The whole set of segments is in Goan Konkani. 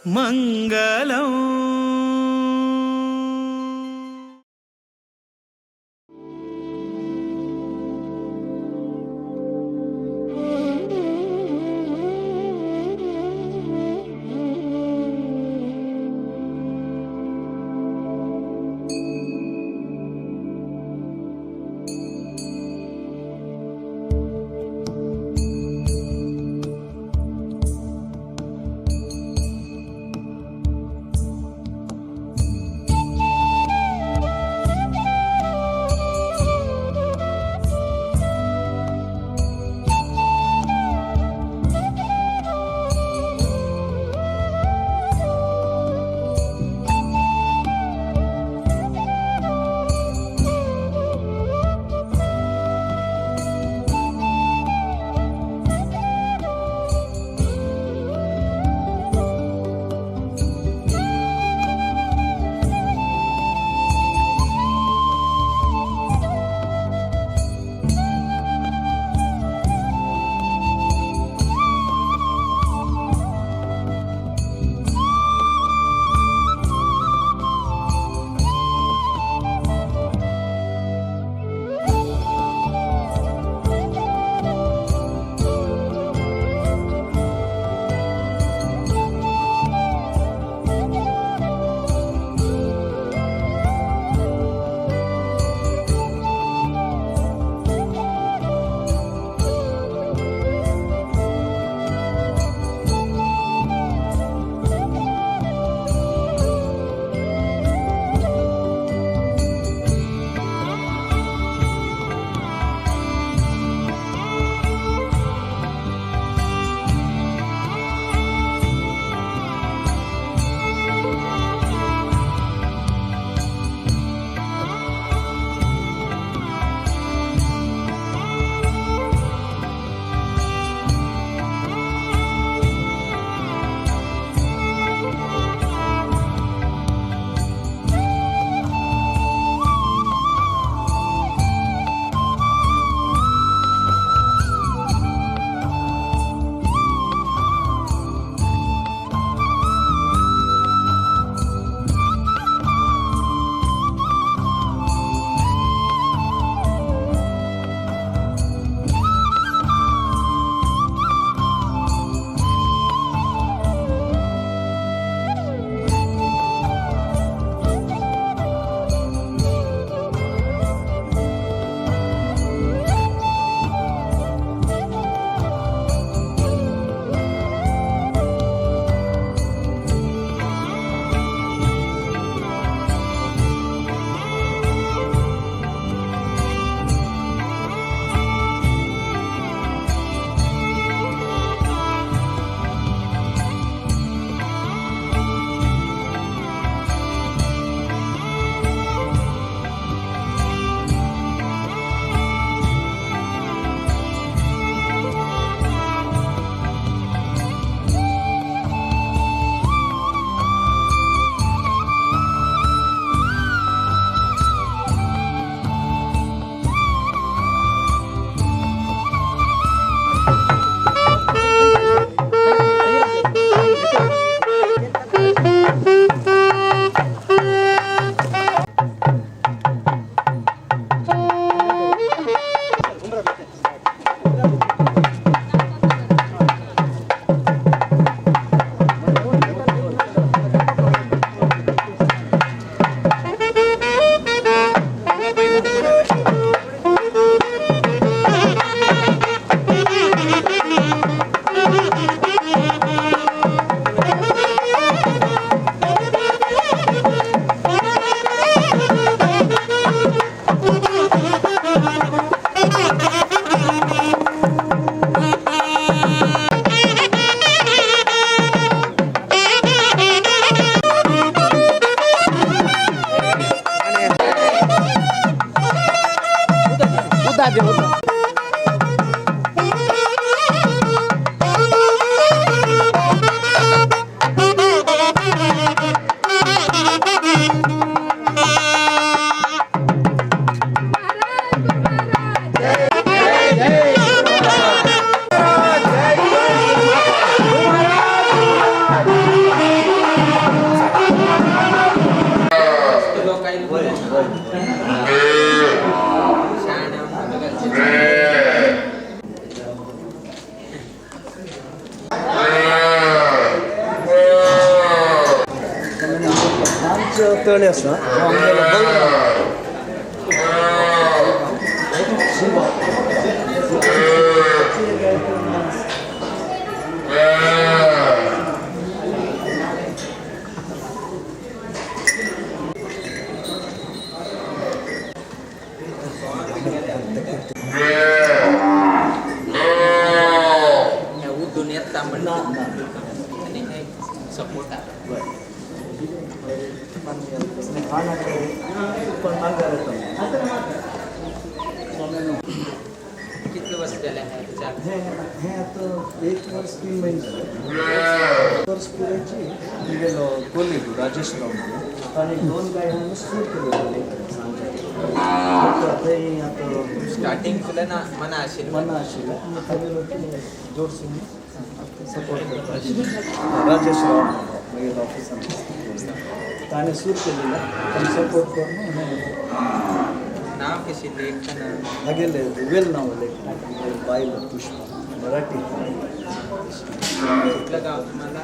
మంగళం. तळी आसा हो आमगेलो बलराम शिवा. दुनियेत तांबड ना ना. आणि हे सपोर्ट आहे. कितले वर्ष झाले आहे चार? हे हे आता एक वर्ष 3 महिने झाले. वर्ष पुरायची गेलो कोलीग राजेश राव म्हणून ताणें दोन गाय हांगा सुरू केल्यो सांजचे. थंय आतां स्टार्टिंग तुला ना मना आशिल्लें. मना आशिल्लें आनी तागेलो जोडसून सपोर्ट करता राजेश राव मागीर ऑफिसान ताणें सुरू केलेलें, ताणें सपोर्ट करून हें. नाव कशी लेखन? हागेले वेल नाव लेखन बायल पुष्पा मराठी. कुठलं गाव तुम्हाला?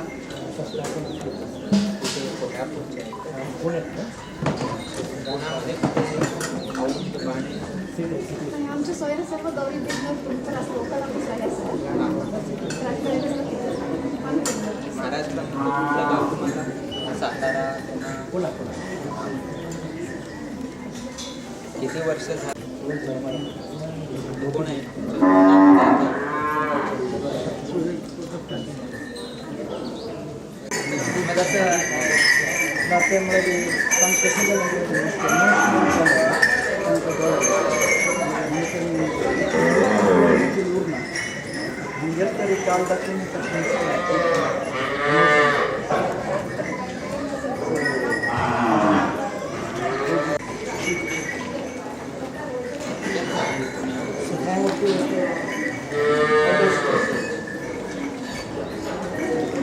कुठे, कोल्हापूरचे आहे? पुण्यात. पुण्यामध्ये कुठे? औंध, बाणे? आणि आमचे सोयरे सर्व गौरी बिजनेस तुमचं लोकल आमचे सोयरे असतात. महाराष्ट्रामध्ये कुठलं गाव तुम्हाला? सातारा, पुणा? पुणा, पुणा. किती वर्ष झाली? कोण आहे तुमच्या पुण्यामध्ये आता? ना ते मागीर तांकां कशें जालें, तांकां कळ्ळें उरना हांगेर तरी काल दाखोवन.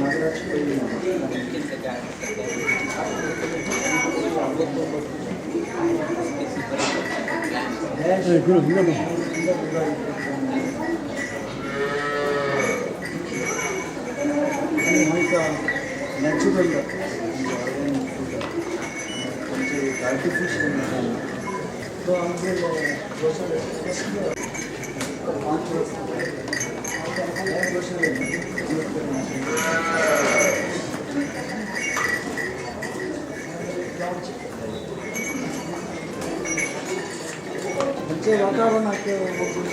नागराज पहिले. किती काय? आणि हांकां नॅचरल म्हणजे ऑर्गॅनीक फूड, खंयचे आर्टिफिशियल तो आमगेलो गोशाळे 5 वर्स ह्या गोशाळे. खंयचे वातावरणाक वगून.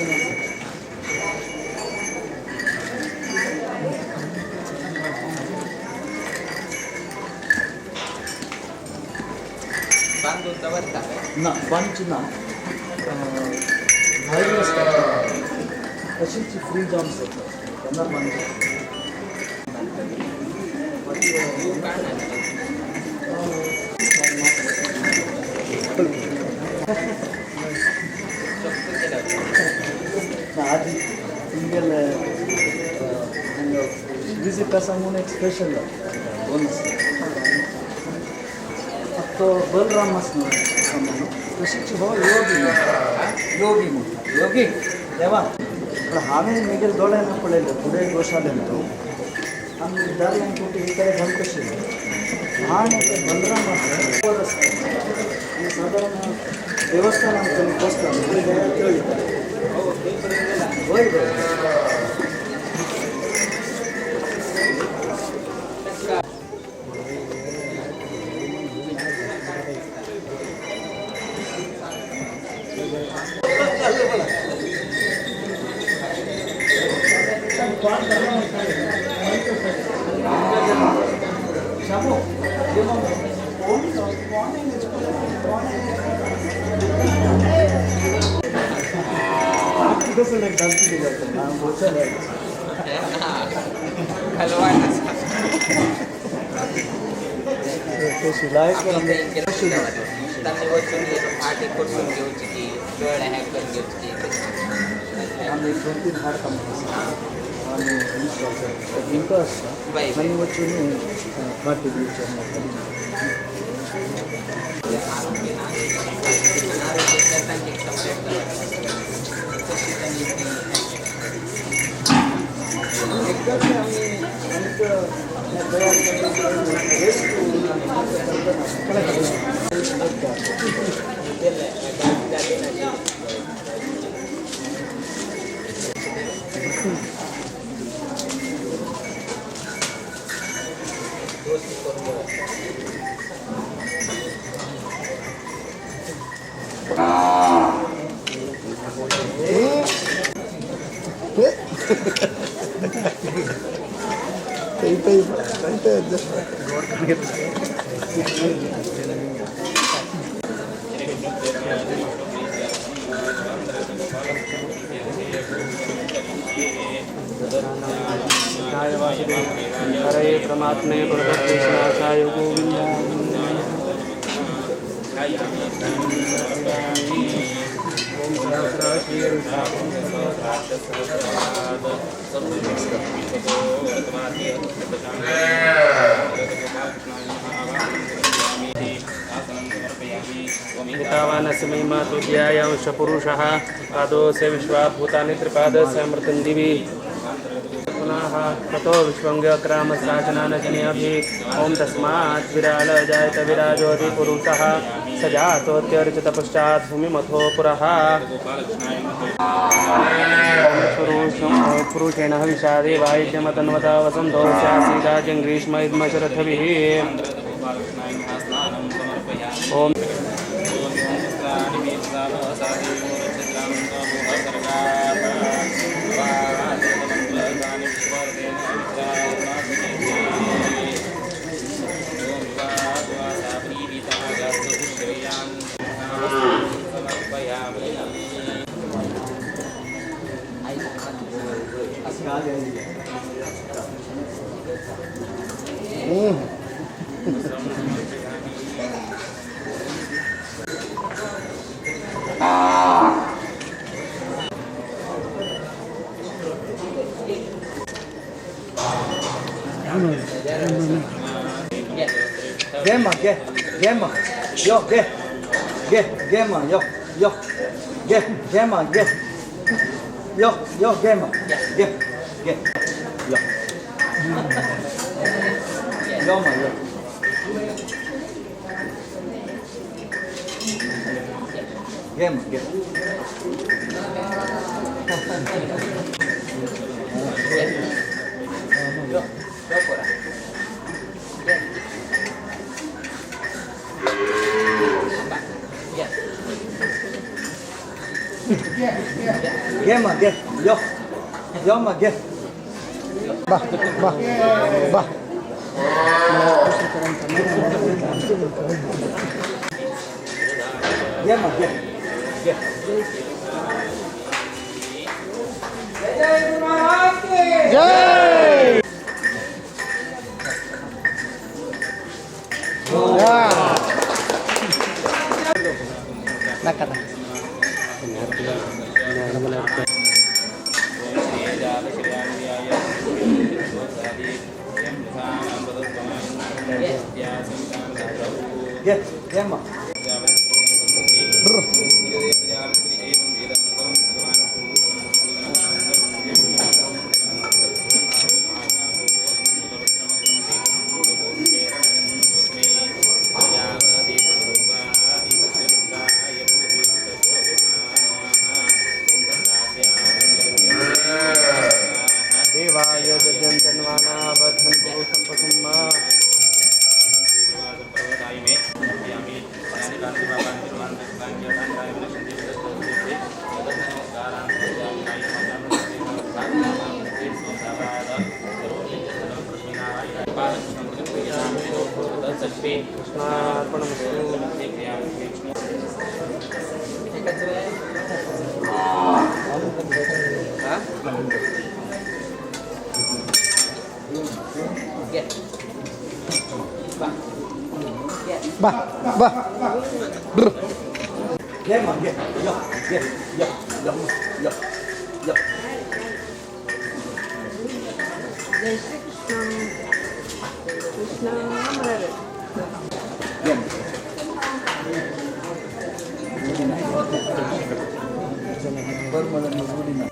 बांधून दवरता काय? ना, बांदची ना, भायर आसता तशीच फ्री जावन जाता केन्ना बांदता. काय नाही. चक्क केलं. आजी तुमगेले विजीट आसा म्हणून एक स्पेशल दोन आसा. तो बलराम आसा न्हू म्हणून तशीच हो योगी म्हणटा, योगी म्हणटा, योगी देवा. पण हांवें म्हगेल्या दोळ्यान पळयलें. फुडें गोशालेन तो आमी दारल्यान कुठे ही कडेन घालून कशें आनी ते बलराम आसा वर आसता आनी सादारण देवस्थानात थंय बसता फुडें तळटा. वय वय. शामू, कोण कोण कोण कसं नाही घालती जातं बोचायला. हलवान. तशी लायक. त्यांनी वचून फाटी करून घेवची की गळ हॅक करून घेवची की? आमी दोन तीन हाडता म्हणून आनी इंको आसता. बाय. आनी वचून फाटी दिवचें. अनारोग्य तांकां एक सेपरेट तशी त्यांनी ती एकदाच आमी आमकां हरे परमात्मे परमात्मे गोविंदाय। एतावानस्य महिमा तुभ्यायांश पुरुषः पादोऽस्य विश्वाभूतानि त्रिपादस्य अमृतं दिवि पुनः ततो विश्वङ्गक्रामसाचनानजन्यभिः ॐ तस्मात् विराल जायत विराजोऽधिपुरुषः स जातोऽत्यर्चित पश्चात् भूमिमथो पुरः पुरुषेण विषादे वायुद्यमतन्वत वसन्तोऽस्यासीदाजं ग्रीष्म इद्मशरथभिः ॐ Gemma, ge, Gemma, yo, ge, ge, Gemma, yo, yo, ge, Gemma, ge, yo, yo, Gemma, ge, ge, yo, yo, ma, yo. Gemma, ge. Yo, yo pora. Gemma, ge, yo, yo, ma, ge. बा बा बा Gemma, ge, ge. जय नका Ge, Gemma. देवाय जयन्तन्वानावधन् पुरुषं पशुं मा कृष्णार्पणमस्तु। बा बा Gemma, ge, yo, ge, yo, yo, yo, yo. जय Shri Krishna Krishna Gemma.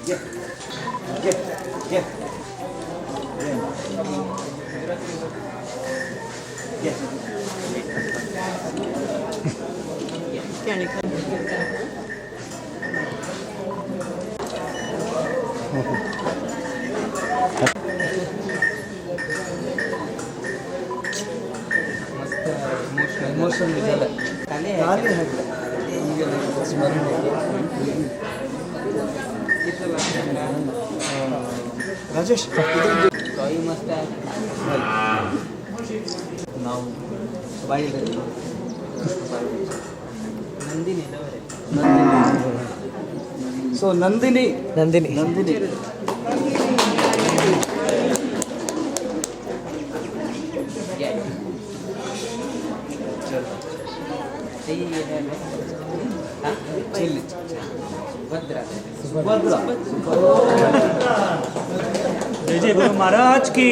Ge, ge, ge. Gemma. घे. मस्त इमोशनल. इमोशनल झालं. खाली खाली हाडले आमगेलें स्मरण. कितलो राजेश. तोय मस्त आहे. नाव वाईल्ड. नंदिनी बरं. नंदिनी. सो नंदिनी. नंदिनी. नंदिनी. घे. चल. ती हा? चिल्ली. सुभद्रा. सुभद्रा. जय जय गुरु महाराज की.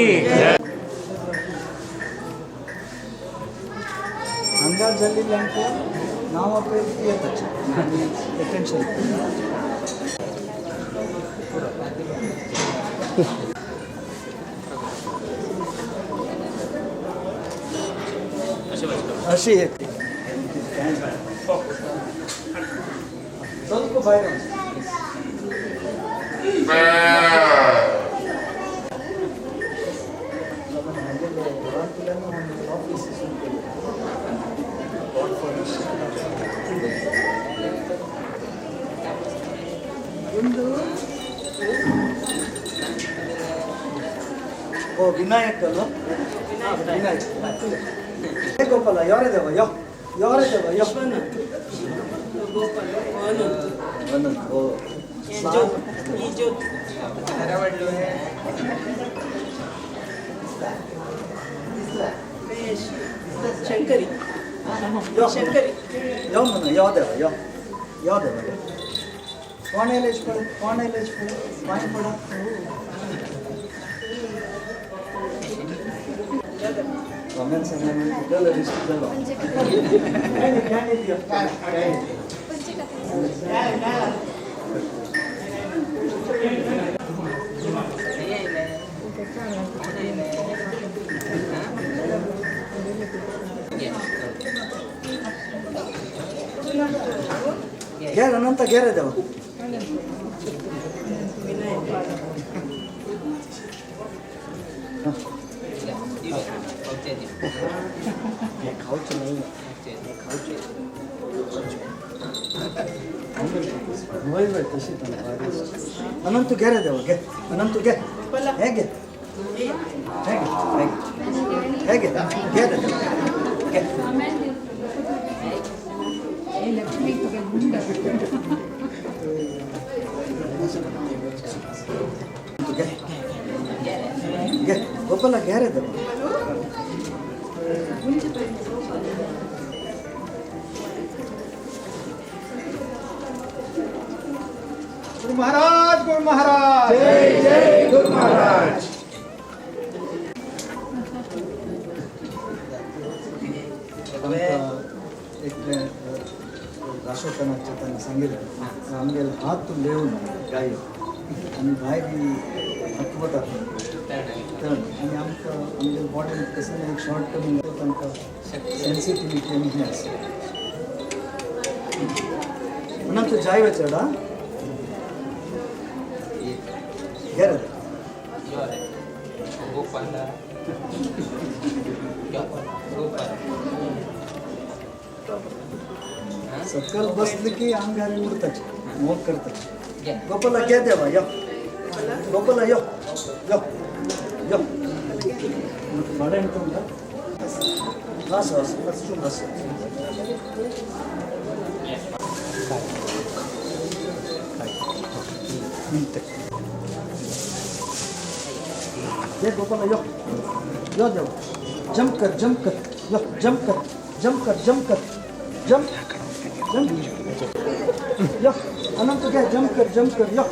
हांगा जाल्ल्यांक नांवां पळय येताचे आनी अटेन्शन. अशी एक चल भायर वच. ಓ ವಿನಾಯಕ್ ಅಲ್ವಾ? ವಿನಾಯಕ್. ಹೇ ಗೋಪಾಲ, ಯಾರೇ ದೇವ ಯೋ, ಯಾರೇ ದೇವ ಯೋ. ಒಂದೊಂದು ಓ. ಶಂಕರಿ. ಯೋ. ಶಂಕರಿ. ಯೋ ಮನ ಯೋ ದೇವ ಯೋ, ಯೋ ದೇವ ಯೋ. ಕೋಣ ಎಲ್ಲಿ ಪಡ, ಕೋಣ ಎಲ್ಲಿ ಪಡ, ಪಾಯಿ ಪಡ. ರಮೇಶ್ ಇದೆಲ್ಲ ರಿಸ್ಕ್ ಇದೆಲ್ಲ. ಗೇರ್ ಅನಂತ ಗೇರ್ ಇದಾವ. खावचें नाही, खावचें. वय वय तशी. अनंत घे रे देवा, घे अनंत, घे. हे घे, हे घे, हे घे, हे घे रे देवा, घे. घे घे गोपाला, घे रे देवा. गुरु महाराज, गुरु महाराज, जय जय गुरु महाराज. आमकां एकलें राशोतनाचे तांणी सांगिल्लें, आमगेले हात लेवून गायो आनी भायर हकवतात तण आनी आमकां आमगेले बॉडीन कसलें एक शॉर्ट कमी तांकां सेन्सिटिविटी आनी हें आसा म्हणून तूं जाय चड. घे रे. गोपाल, गोपाल. सकल बसले की आंगार उडताचे, मोग करताचे. गोपाला घे देवा, यो गोपाला, यो यो यो. भाडें तुमकां असो असो असो असो. घे गोपाला, यो यो देवा. जंप कर, जंप कर, यो जंप कर, जंप कर, जंप कर, जंप जंप. यो अनंत घे, जंप कर, जंप कर, यो.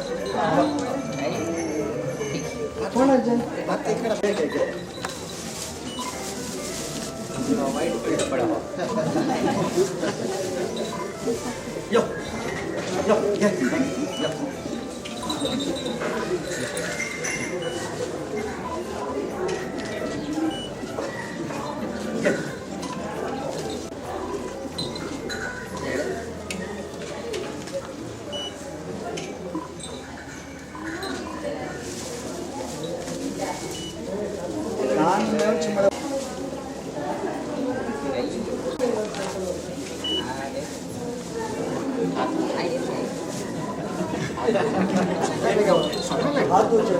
कोण आहे जंप? घे घे घे. यो यो घे यो. घे. हात धुवचे.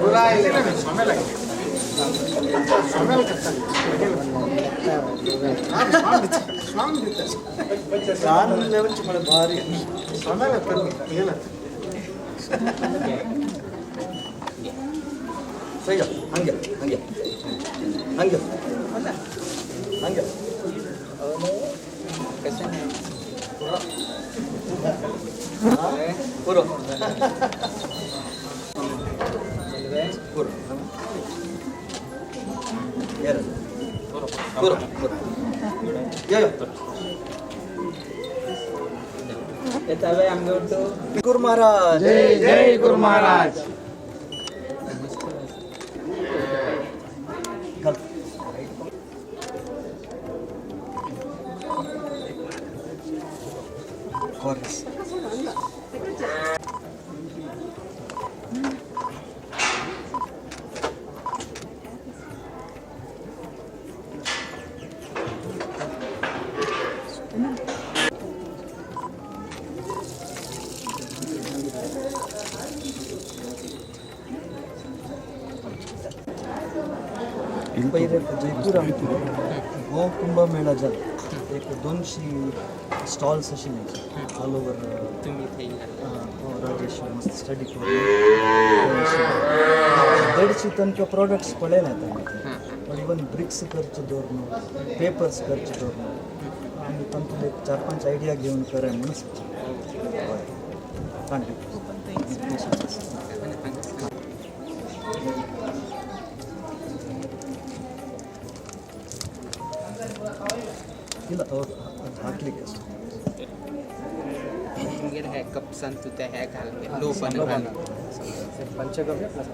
सान लेवलची मला भारी. सही. हंगे हंगे हंगे हंगे. कशें? पुरो पुरो पुरो पुरो. यो यो. येता आमगे. गुरु महाराज. जय जय गुरु महाराज. घाल. Chorus. पहिले जयपूर हो कुंभमेळा जाला, एक 200 स्टॉल्स आशिल्ले ऑल ओवर. तुमी थंय. राजेश मस्त स्टडी करून 150 तांकां प्रोडक्ट्स पळयले तांणी. पण इवन ब्रिक्स करचे दवरून, पेपर्स करचे दवरून, आमी तांतून एक चार पांच आयडिया घेवन करया म्हणून. हय, कांड. ಇಲ್ಲ, ಅವ್ರು ಅದು ಹಾಕ್ಲಿಕ್ಕೆ ಅಷ್ಟೇ. तुमगेर हे कप्सान तूं ते हे घाल, लोबन घाल. पंचगव्य प्लस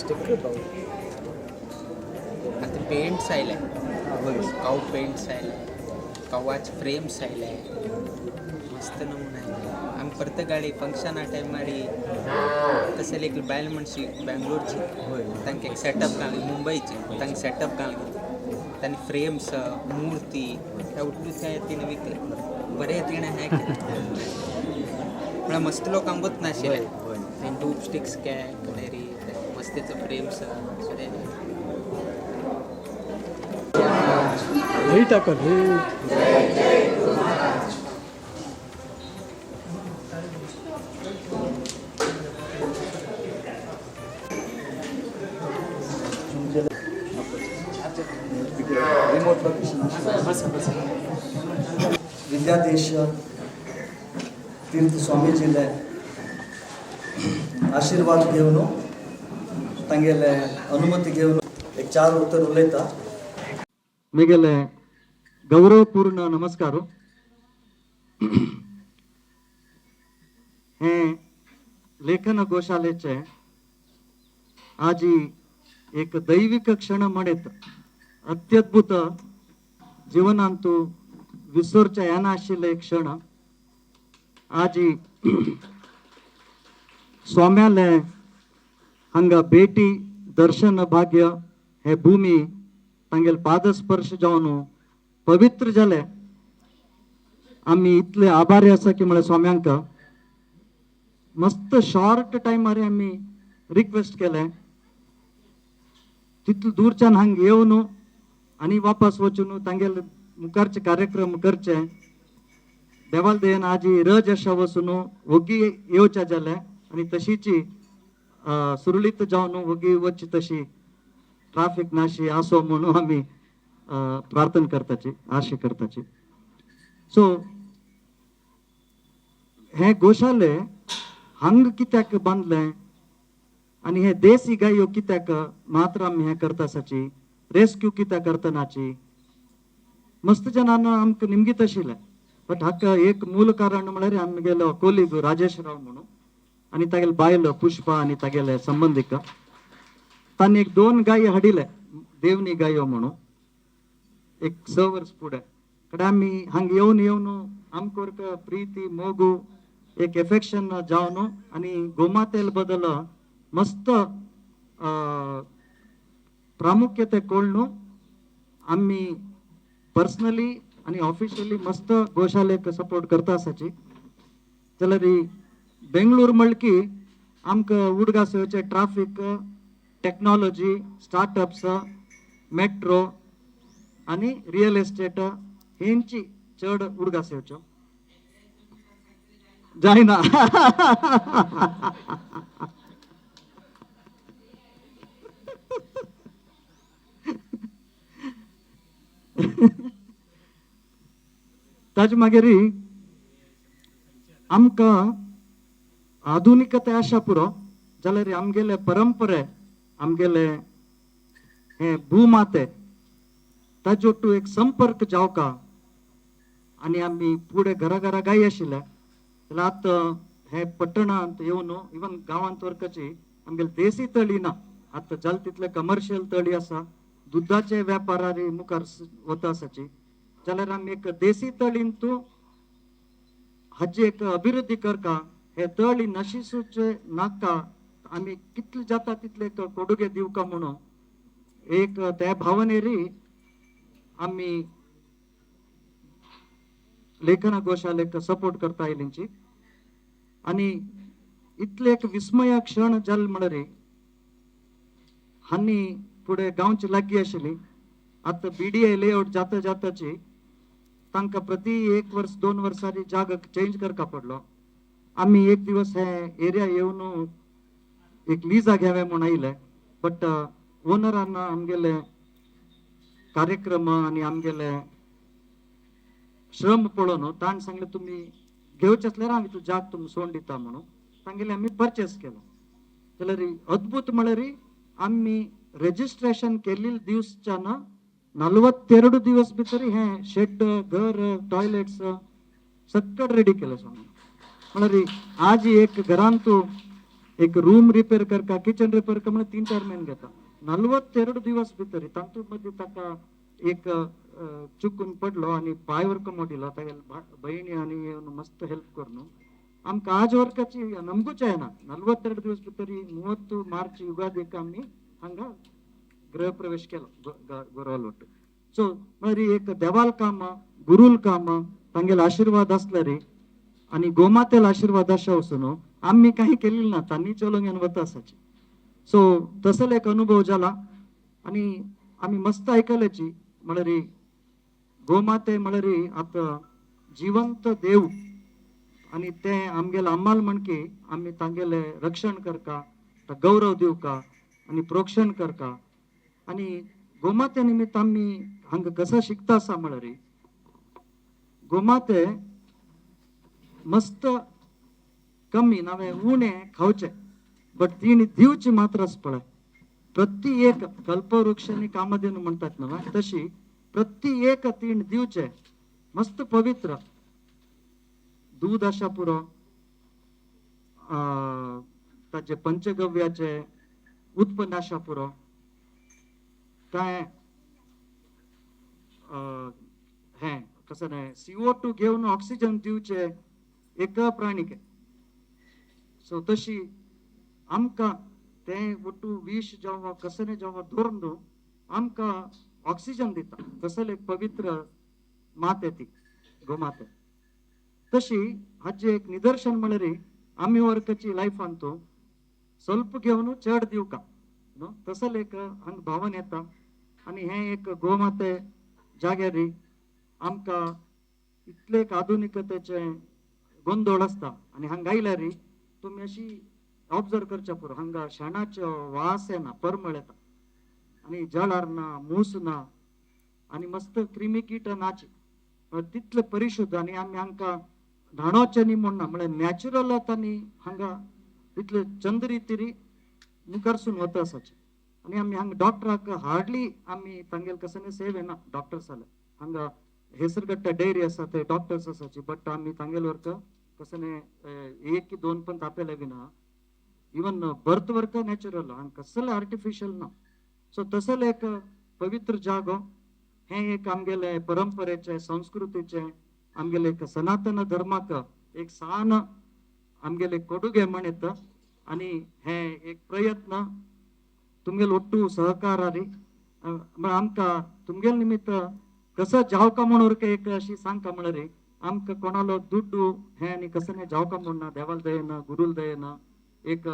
स्टिक बाउल. आतां पेंट्स आयले, काव पेंट्स आयले, कवाच फ्रेम्स आयले, मस्त नमुना आयले. आमी परत गाडी फंक्शना टायमार तशें एक बायल मनशी बेंगलोरची, तांकां एक सेटअप घाल, मुंबयची, तांकां सेटअप घाल, तांणी फ्रेम्स, मूर्ती हे उठलू ते तिणें विकले. बरें तिणें हें केलें. म्हळ्यार मस्त लोकांक वचनाशिल्लें. आनी धूप स्टिक्स के कलेरी मस्तेचो फ्रेम्स बरें. लई टाकत हे. Remote location. विद्यादेश तीर्थ स्वामीजीले आशीर्वाद घेवन, तांगेले अनुमती घेवन एक चार उतर उलयता. मिगेले गौरवपूर्ण नमस्कार. हे लेखन गोशालेचे आजी एक दैविक क्षण म्हणत, अत्यद्भुत, जीवनांतु विसरच्या येना आशिल्ले एक क्षण. आजी स्वाम्याले हांगा भेटी दर्शन भाग्य, हे भूमी तांगेले पादस्पर्श जावन पवित्र जाले. आमी इतले आभारी आसा की म्हळ्यार स्वाम्यांक मस्त शॉर्ट टायमार आमी रिक्वेस्ट केलें, तितले दूरच्यान हांगा येवन आनी वापस वचून तांगेले मुखारचे कार्यक्रम करचे. देवाल दयेन आजी रज आशा वचून वोगी येवच्या जालें आनी तशीची सुरळीत जावन वोगी वचची, तशी ट्राफीक नाशी आसो म्हणून आमी प्रार्थना करताची, आशा करताची. सो हे गोशाले हांग कित्याक बांदले आनी हे देसी गायो कित्याक मात्र आमी हें करता आसाची, रेस्क्यू कित्याक करतनाची, मस्त जणांना आमकां निमगीत आशिल्लें. बट हाका एक मूल कारण म्हळ्यार आमगेलो कोलीग राजेश राव म्हणून आनी तागेले बायल पुष्पा आनी तागेले संबंदीक, तांणी एक दोन गायी हाडिले, देवनी गायो म्हणून, एक 6 वर्स फुडें. कडे आमी हांगा येवन येवन आमकां एक प्रिती, मोगू, एक एफेक्शन जावन आनी गोमातेल बदल मस्त प्रामुख्यते कळ्ळू आमी पर्सनली आनी ऑफिशियली मस्त गोशालेक सपोर्ट करता आसाची. जाल्यार बेंगळूर म्हणली की आमकां उडगास येवचे ट्राफीक, टेक्नॉलॉजी, स्टार्टअप्स, मेट्रो आनी रियल एस्टेट हेंची चड उडगास येवच्यो जायना. ताजे मागीर आमकां आधुनिकताय आशा पुरो जाल्यार आमगेले परंपरे, आमगेले हे भूमाते ताजो ओट्टू एक संपर्क जावका आनी आमी फुडें घरा घरा गाय आशिल्ले जाल्यार आतां हे पट्टणांत येवन इवन गांवांत वरकाची आमगेले देसी तळी ना, आतां जाल तितले कमर्शियल तळी आसा, दुदाचे व्यापारारी मुखार वता आसाची. जाल्यार आमी एक देसी तळींत हाजी एक अभिवृद्धी करका, हे तळी नशिसूचे नाका आमी कितले जाता तितले एक कोडुगे दिवका म्हणून एक त्या भावनेरी आमी लेखना गोशालेक सपोर्ट करता आयलींची. आनी इतले एक विस्मया क्षण जाल म्हणल्यार हांणी फुडें गांवची लागीं आशिल्ली आतां BDA layout जाता जाताची तांकां प्रति 1 वर्स 2 वर्सांनी जाग चेंज करका पडलो. आमी एक दिवस हे एरिया येवन एक लिजा घेवे म्हूण आयले, बट ओनरान आमगेले कार्यक्रम आनी आमगेले श्रम पळोवन ताणें सांगलें तुमी घेवचे आसल्यार हांव इतलो जाग तुमी सोडून दिता म्हणून तांगेले आमी परचेस केलो. जाल्यार अद्भुत म्हळ्यार आमी रजिस्ट्रेशन केल्ले दिवसच्यान 42 दिवस भितर हे शेड, घर, टॉयलेट्स सगळं रेडी केलें स्वामी. म्हळ्यार आज एक घरांत एक रूम रिपेर करका, किचन रिपेर करका म्हळ्यार 3-4 म्हयने घेता. 42 दिवस भितर तातूंत मदीं ताका एक चुकून पडलो आनी पांय वर्क मोडिलो. तागेले भयणी आनी येवन मस्त हेल्प करून आमकां आज वर्काची नमगूच येना. 42 दिवस भितर 30 मार्च युगादीक आमी हांगा गृहप्रवेश केलो गोरवाल ಒಟ್ಟು. ಸೊ म्हळ्यार एक देवाल काम, गुरूल काम, तांगेले आशिर्वाद आसल्यार आनी गोमातेल आशिर्वाद आशा वचून आमी काही केलें ना, तांणी चलोवंक घेवन वता आसाची. सो तसलो एक अनुभव जाला आनी आमी मस्त आयकल्याची म्हळ्यार गोमाते म्हळ्यार आतां जिवंत देव आनी ते आमगेले अम्माल म्हणकी आमी तांगेले रक्षण करका, गौरव दिवका आनी प्रोक्षण करका. आनी गोमाते निमित्त आमी हांगा कसो शिकता आसा म्हळ्यार गोमाते मस्त कमी नावे उणें खावचें, बट तिणी दिवची मात्र आसा पळय. प्रति एक कल्पवृक्षांनी कामधेनू म्हणटात न्हू तशी प्रति एक तीण दिवचे मस्त पवित्र दूध आशा पुरो, ताचे पंचगव्याचे उत्पन्न आशा पुरो, काय हें कसं न्हय CO2 घेवन ऑक्सिजन दिवचे एक प्राणीक. सो तशी आमकां तें ಒಟ್ಟು विष जावं कसलें जावं धरून आमकां ऑक्सिजन दिता, तसले एक पवित्र माते ती गोमाते. तशी हाचें एक निदर्शन म्हळ्यार आमी वर्काची लायफान तो ಸ್ವಲ್ಪ घेवन चड दिवका न्हू, तसले एक हांगा भावन येता. आनी हें एक गोमाते जाग्यार आमकां इतले एक आधुनिकतेचें गोंदळ आसता आनी हांगा आयल्यार तुमी अशी ऑब्जर्व करच्या पुरो, हांगा शेणाचो वास येना, परमळ येता आनी जळार ना, मूस ना आनी मस्त क्रिमी कीट नाची, तितले परिशुद्ध. आनी आमी हांकां न्हाणोवचें न्ही म्हूण ना, म्हळ्यार नॅचरल आनी हांगा तितले चंद्री तिरी मुखारसून वता आसाचे. आनी आमी हांगा डॉक्टराक हार्डली आमी तांगेले कसले सेव येना डॉक्टर्स जाल्यार. हांगा हेसरगट्टा डेअरी आसा ते डॉक्टर्स आसाची, बट आमी तांगेले वर्क कसले 1 की 2 पण तापेले बी ना. इवन बर्थ वर्क नॅचरल, हांगा कसले आर्टिफिशियल ना. सो तसले एक पवित्र जागो हें एक आमगेले परंपरेचें, संस्कृतीचें, आमगेले एक सनातन धर्माक एक सान आमगेले ಕೊಡುಗೆ म्हणत. आनी हें एक प्रयत्न तुमगेले ಒಟ್ಟು सहकारारी आमकां तुमगेले निमित्त कसो जावका म्हणून एक अशी सांगका म्हळ्यार आमकां कोणालो दुड्डू हें आनी कसं जावका म्हूण ना, देवाल दयेना, गुरूल दयेना. एक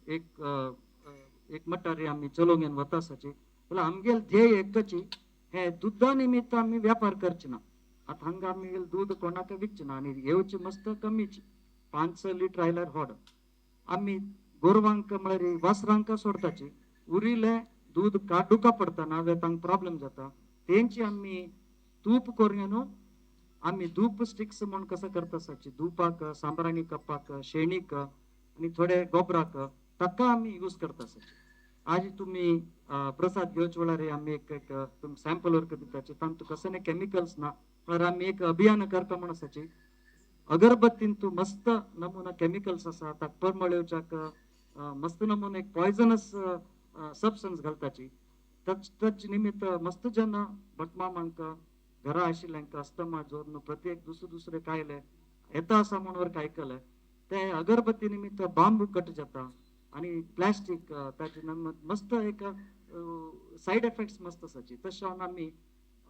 एक एक मटारी आमी चलोवंक घेवन वता आसाची. जाल्यार आमगेले ध्येय एकची, हे दुदा निमित्त आमी व्यापार करचे ना. आतां हांगा आमी दूद कोणाक विकचे ना आनी येवचे मस्त कमीच, 5-6 लिटर आयल्यार होड. आमी गोरवांक म्हळ्यार वासरांक सोडताची, उरिल्लें दूद काडुका पडटा ना तांकां प्रॉब्लम जाता. तेंची आमी तूप करून न्हू आमी धूप स्टिक्स म्हूण कसो करता आसाची, धुपाक, सांबराणी कप्पाक, शेणीक आनी थोडे गोबराक ताका आमी यूज करता आसाची. आज तुमी प्रसाद घेवचे वेळार आमी एक एक तुमी सॅम्पल वर्क दिताचे, तांतूं कसले केमिकल्स ना. म्हळ्यार आमी एक अभियान करता म्हूण आसाची. अगरबत्तीन तूं मस्त नमुना केमिकल्स आसा, ताका परमळ येवच्याक मस्त नमुना एक पॉयजनस सबस्टन्स घालताची. तच निमित्त मस्त जन भटमामांक घरा आशिल्ल्यांक अस्तमा जोर प्रत्येक दुसरे दुसरे कायले येता आसा म्हूण वर आयकलें. ते अगरबत्ती निमित्त बांबू कट जाता आनी प्लास्टीक ताचे मस्त एक सायड इफेक्ट्स मस्त आसाची. तशें जावन आमी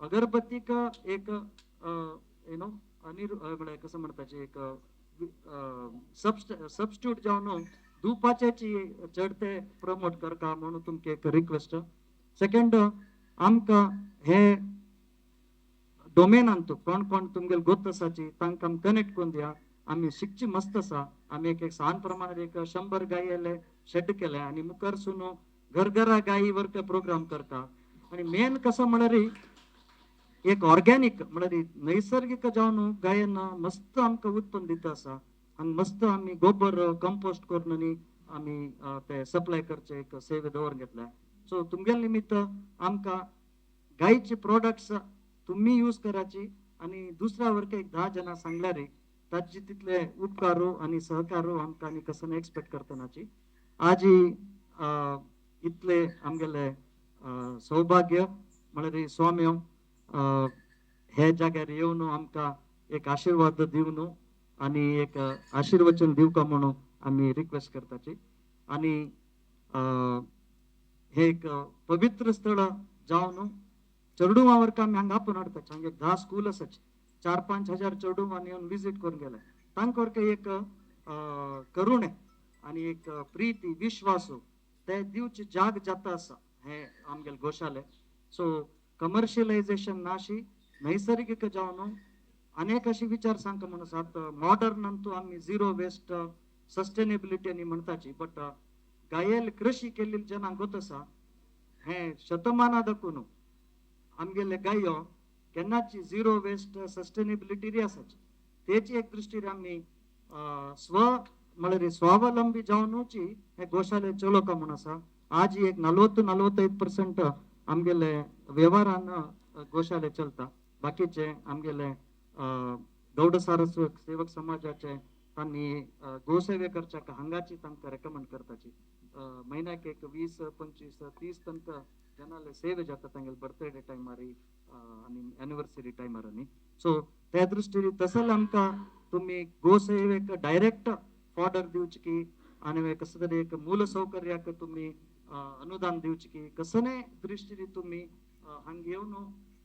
अगरबत्तीक एक you know आनी म्हळ्यार कसो म्हणटाचे एक सबस्टिट्यूट जावन धुपाच्याची चड ते प्रमोट करता म्हणून तुमकां एक रिक्वेस्ट. सेकंड, आमकां हे डोमेनान कोण कोण तुमगेले गोत आसाची तांकां आमी कनेक्ट करून दिया. आमी शिकची मस्त आसा. आमी एक एक सान प्रमाणात एक 100 गायी आयले शेड केले आनी मुखार सून घरघरा गायी वर प्रोग्राम करता. आनी मेन कसो म्हळ्यार एक ऑर्गॅनीक म्हळ्यार नैसर्गिक जावन गायन मस्त आमकां उत्पन्न दिता आसा. आनी मस्त आमी गोबर कंपोस्ट करून न्ही आमी ते सप्लाय करचे एक सेवे दवरून घेतल्या. सो तुमगेले निमित्त आमकां गायचे प्रोडक्ट्स तुमी यूज कराची आनी दुसऱ्या वर्ग एक 10 जाणां सांगल्यार ताचे तितले उपकारू आनी सहकारू आमकां आनी कसो एक्सपेक्ट करतनाची. आज इतले आमगेले सौभाग्य म्हळ्यार स्वाम्यो हे जाग्यार येवन आमकां एक आशिर्वाद दिवन आनी एक आशिर्वचन दिवका म्हणून आमी रिक्वेस्ट करताची. आनी हे एक पवित्र स्थळ जावन चेडुवां वर्ग आमी हांगा आपोवन हाडटाची. हांगा एक 10 स्कूल आसाची, 4-5 हजार चेडुवांनी येवन विजीट करून गेले. तांकां वर्ग एक करुणे आनी एक प्रिती विश्वास ते दिवचे जाग जाता आसा हे आमगेले गोशाले. सो कमर्शियलायजेशन नाशी नैसर्गिक जावन अनेक अशी विचार सांगता म्हणून आसा. मॉडर्न अंतू आमी झिरो वेस्ट सस्टेनेबिलिटी आनी म्हणटाची, बट गायेल कृषी केल्ली जनांक गोत आसा हे शतमाना दाखून आमगेले गायो केन्नाची झिरो वेस्ट सस्टेनेबिलिटी री आसाची. तेची एक दृश्टीर आमी स्व म्हळ्यार स्वावलंबी जावनूची हे गोशाले चलोवका म्हूण आसा. आज एक 40-45% आमगेले वेव्हारान गोशाले चलता. बाकीचे आमगेले गौड सारस्वत सेवक समाजाचे तांणी गोसेवे करच्याक हांगाची तांकां रेकमेंड करताची. म्हयन्याक एक 20, 25, 30 तांकां जनाले सेवे जाता तांगेले बर्थडे टायमार आनी एनिवर्सरी टायमार. न्ही, सो त्या दृश्टीन तसले आमकां तुमी गोसेवेक डायरेक्ट ऑर्डर दिवची की आनी कसं तरी एक मूल सौकर्याक तुमी अनुदान दिवची की कसने दृश्टीन तुमी हांगा येवन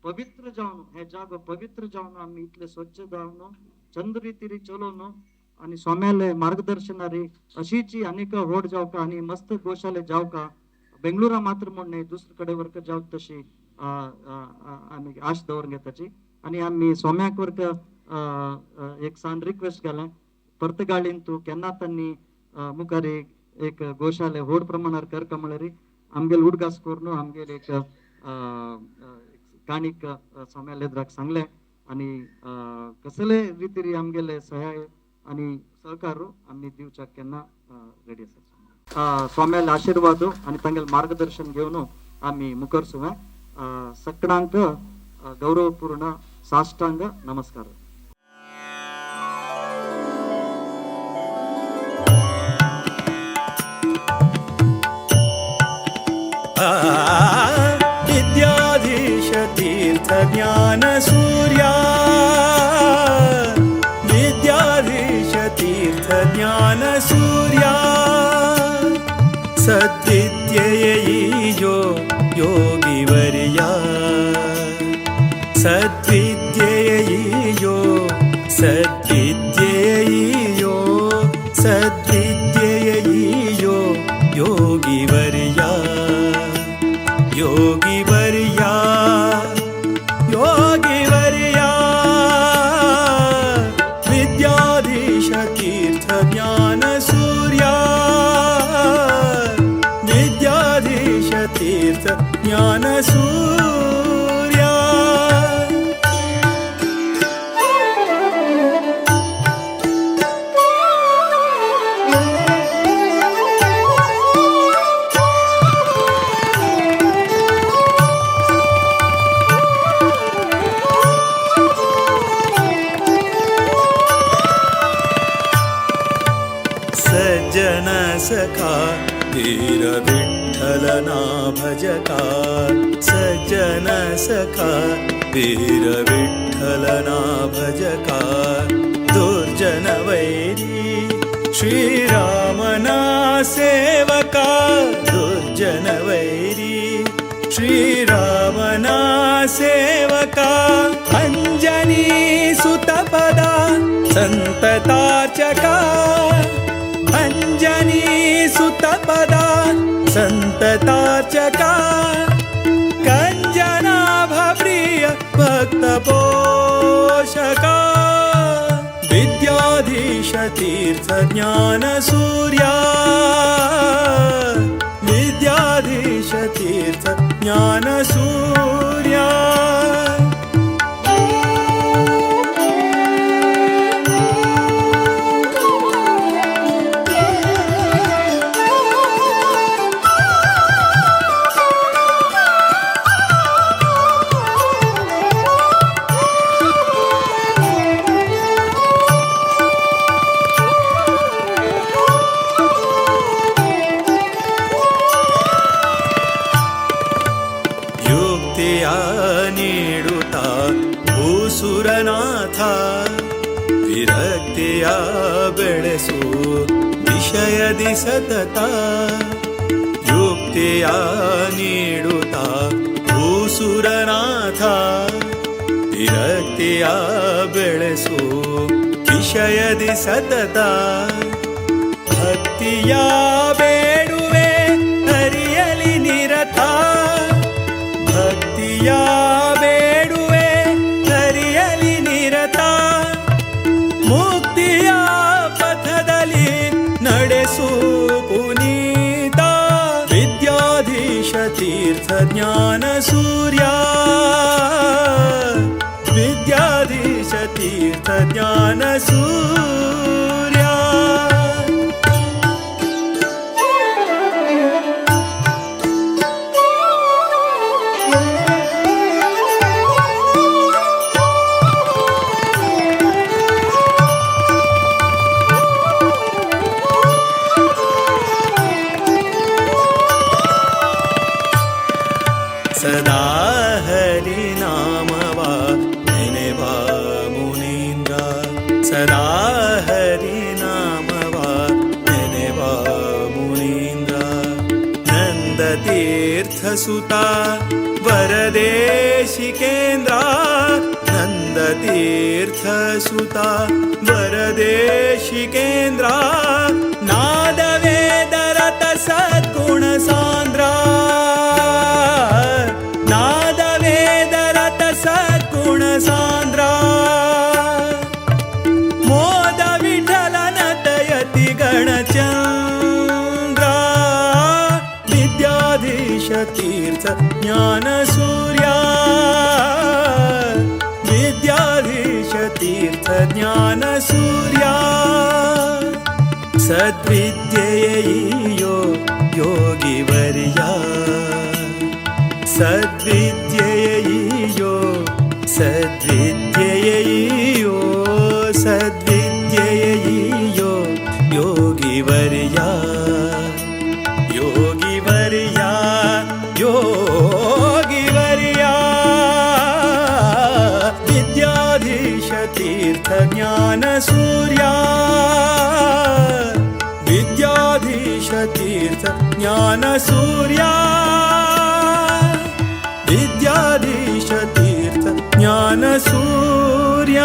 पवित्र जावन हे जागो पवित्र जावन आमी इतले स्वच्छ जावन चंद रितीरी चलोवन आनी स्वाम्याले मार्गदर्शनारी अशीची अनेक व्हड जावका आनी मस्त गोशाले जावका. बेंगळुरा मात्र म्हूण न्हय, दुसरे कडेन वर्क जावक तशी आमी आश दवरून घेताची. आनी आमी स्वाम्याक वर्क एक सान रिक्वेस्ट केलें, पर्तगाळीन तूं केन्ना तांणी मुखार एक गोशाले व्हड प्रमाणार करका म्हळ्यार आमगेले उडगास करून आमगेले एक काणीक स्वाम्या लेद्राक सांगलें. आनी कसले रितीरी आमगेले सहाय आनी सहकार आमी दिवच्याक केन्ना रेडी आसा. स्वाम्याले आशिर्वाद आनी तांगेले मार्गदर्शन घेवन आमी मुखार सुवे. सगळ्यांक गौरवपूर्ण साष्टांग नमस्कार. विद्याधीश तीर्थ ज्ञान सूर्या, विद्याधीश तीर्थ ज्ञान सूर्या, सद्विद्येयो योगिवर्या, सद्विद्येयो सद्विद्येयो सद्विद्येयो। वीर विठ्ठलना भजका सज्जन सखा वीर विठ्ठलना भजका दुर्जन वैरी श्रीरामना सेवका दुर्जन वैरी श्रीरामना सेवका अंजनी सुतपदा संततार्चका अंजनी सुतपदा संततार्चका कंजनाभ प्रिय भक्त पोषका विद्याधीश तीर्थ ज्ञान सूर्या विद्याधीश तीर्थ ज्ञान सूर्या। ನೀಡುತ್ತಾ ಭೂಸುರನಾಥ ವಿರಕ್ತಿಯ ಬೆಳೆಸು ವಿಷಯದಿ ಸತತ ಯುಕ್ತಿಯ ನೀಡುತ್ತಾ ಭೂಸುರನಾಥ ವಿರಕ್ತಿಯ ಬೆಳೆಸು ವಿಷಯದಿ ಸತತ ಭಕ್ತಿಯ ಬೇಡುವೆ ಹರಿಯಲಿ ನಿರತ ಭಕ್ತಿಯ ಬೇಡುವೆ ಹರಿಯಲಿ ನಿರತ ಮುಕ್ತಿಯ ಪಥದಲ್ಲಿ ನಡೆಸು ಪುನೀತ ವಿದ್ಯಾಧೀಶ ತೀರ್ಥ ಜ್ಞಾನ ಸೂರ್ಯ ವಿದ್ಯಾಧೀಶ ತೀರ್ಥ ಜ್ಞಾನ ಸೂರ್ಯ. सदा हरि नामवा ನೆನೆವಾ ಮುನೀಂದ್ರ ಸದಾ ಹರಿ ನಾಮವಾ ನೆನೆವಾ ಮುನೀಂದ್ರ ನಂದ ತೀರ್ಥಸುತ ವರದೇಶಿಕೇಂದ್ರ ನಂದ ತೀರ್ಥಸುತ ವರದೇಶಿಕೇಂದ್ರ ನಾದ ವೇದ ರತ ಸದ್ಗುಣ ಸಾಂದ್ರ ನಾದ ವೇದ ರತ ಸದ್ಗುಣ ಸಾಂದ್ರ ಮೋದ ವಿಠಲನ ತಯತಿ ಗಣಚಂದ್ರ ವಿದ್ಯಾಧೀಶ ತೀರ್ಥ ಜ್ಞಾನ ಸೂರ್ಯ ವಿದ್ಯಾಧೀಶ ತೀರ್ಥ ಜ್ಞಾನ ಸೂರ್ಯ ಸದ್ವಿದ್ಯೆಯೋ ಯೋಗಿವರ್ಯ ಸದ್ವಿದ್ಯೆಯೋ ಸದ್ವಿದ್ಯೆಯೋ ಸದ್ವಿದ್ಯೆಯೋ ಯೋಗಿವರ್ಯ ಯೋಗಿವರ್ಯ ಯೋಗಿವರ್ಯ ವಿದ್ಯಾಧೀಶ ತೀರ್ಥ ಜ್ಞಾನ ಸೂರ್ಯ ವಿದ್ಯಾಧೀಶ ತೀರ್ಥ ಜ್ಞಾನ ಸೂರ್ಯ ವಿದ್ಯಾಧೀಶ ತೀರ್ಥ ಜ್ಞಾನ ಸೂರ್ಯ.